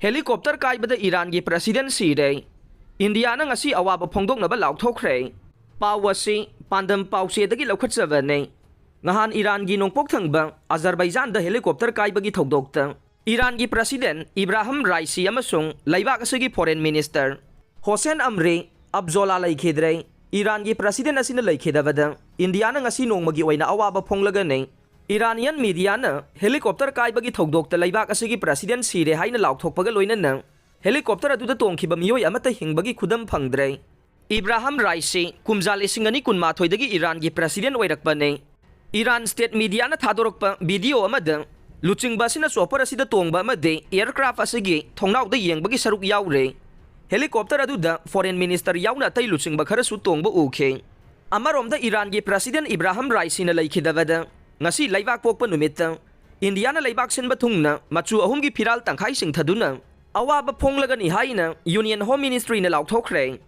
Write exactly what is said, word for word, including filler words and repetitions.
Helicopter ꯀꯥꯏꯕꯗ ꯏꯔꯥꯟꯒꯤ president ꯁꯤꯔꯦ꯫ ꯏꯟꯗꯤꯌꯥꯅ ꯉꯁꯤ ꯑꯋꯥꯕ ꯐꯣꯡꯗꯣꯛꯅꯕ ꯂꯥꯎꯊꯣꯛꯈ꯭ꯔꯦ꯫ ꯄꯥꯎ ꯑꯁꯤ ꯄꯥꯟꯗꯝ ꯄꯥꯎꯆꯦꯗꯒꯤ ꯂꯧꯈꯠꯆꯕꯅꯤ꯫ ꯉꯍꯥꯟ ꯏꯔꯥꯟꯒꯤ ꯅꯣꯡꯄꯣꯛ ꯊꯪꯕ ꯑꯖꯔꯕꯩꯖꯥꯟꯗ helicopter ꯀꯥꯏꯕꯒꯤ ꯊꯧꯗꯣꯛꯇ ꯏꯔꯥꯟꯒꯤ president ꯏꯕ꯭ꯔꯥꯍꯝ ꯔꯥꯏꯁꯤ ꯑꯃꯁꯨꯡ ꯂꯩꯕꯥꯛ ꯑꯁꯤꯒꯤ foreign minister ꯍꯣꯁꯦꯟ ꯑꯝꯔꯤ ꯑꯕꯖꯣꯂꯥ ꯂꯩꯈꯤꯗ꯭ꯔꯦ꯫ ꯏꯔꯥꯟꯒꯤ president ꯑꯁꯤꯅ ꯂꯩꯈꯤꯗꯕꯗ ꯏꯟꯗꯤꯌꯥꯅ ꯉꯁꯤ ꯅꯣꯡꯃꯒꯤ ꯑꯣꯏꯅ ꯑꯋꯥꯕ ꯐꯣꯡꯂꯒꯅꯤ꯫ Iranian mediaꯅ helicopter ꯀꯥꯏꯕꯒꯤ ꯊꯧꯗꯣꯛꯇ ꯂꯩꯕꯥꯛ ꯑꯁꯤꯒꯤ president ꯁꯤꯔꯦ ꯍꯥꯏꯅ ꯂꯥꯎꯊꯣꯛꯄꯒ ꯂꯣꯏꯅꯅ helicopter ꯑꯗꯨꯗ ꯇꯣꯡꯈꯤꯕ ꯃꯤꯑꯣꯏ ꯑꯃꯠꯇ ꯍꯤꯡꯕꯒꯤ ꯈꯨꯗꯝ ꯐꯪꯗ꯭ꯔꯦ꯫ ꯏꯕ꯭ꯔꯥꯍꯝ ꯔꯥꯏꯁꯤ ꯀꯨꯝꯖꯥ ꯂꯤꯁꯤꯡ ꯑꯅꯤ ꯀꯨꯟꯃꯥꯊꯣꯏꯗꯒꯤ ꯏꯔꯥꯟꯒꯤ president ꯑꯣꯏꯔꯛꯄꯅꯤ꯫ ꯏꯔꯥꯟ state mediaꯅ ꯊꯥꯗꯣꯔꯛꯄ video ꯑꯃꯗ ꯂꯨꯆꯤꯡꯕ ꯑꯁꯤꯅ chopper ꯑꯁꯤꯗ ꯇꯣꯡꯕ ꯑꯃꯗꯤ aircraft ꯑꯁꯤꯒꯤ ꯊꯣꯡꯅꯥꯎꯗ ꯌꯦꯡꯕꯒꯤ ꯁꯔꯨꯛ ꯌꯥꯎꯔꯦ꯫ Helicopter ꯑꯗꯨꯗ foreign minister ꯌꯥꯎꯅ ꯑꯇꯩ ꯂꯨꯆꯤꯡꯕ ꯈꯔꯁꯨ ꯇꯣꯡꯕ ꯎꯈꯤ꯫ ꯑꯃꯔꯣꯝꯗ ꯏꯔꯥꯟꯒꯤ president ꯏꯕ꯭ꯔꯥꯍꯝ ꯔꯥꯏꯁꯤꯅ ꯂꯩꯈꯤꯗꯕꯗ ꯉꯁꯤ ꯂꯩꯕꯥꯛ ꯄꯣꯛꯄ ꯅꯨꯃꯤꯠꯇ ꯏꯟꯗꯤꯌꯥꯅ ꯂꯩꯕꯥꯛ ꯁꯤꯟꯕ ꯊꯨꯡꯅ ꯃꯆꯨ ꯑꯍꯨꯝꯒꯤ ꯐꯤꯔꯥꯜ ꯇꯪꯈꯥꯏ ꯆꯤꯡꯊꯗꯨꯅ ꯑꯋꯥꯕ ꯐꯣꯡꯂꯒꯅꯤ ꯍꯥꯏꯅ Union Home Ministryꯅ ꯂꯥꯎꯊꯣꯛꯈ꯭ꯔꯦ꯫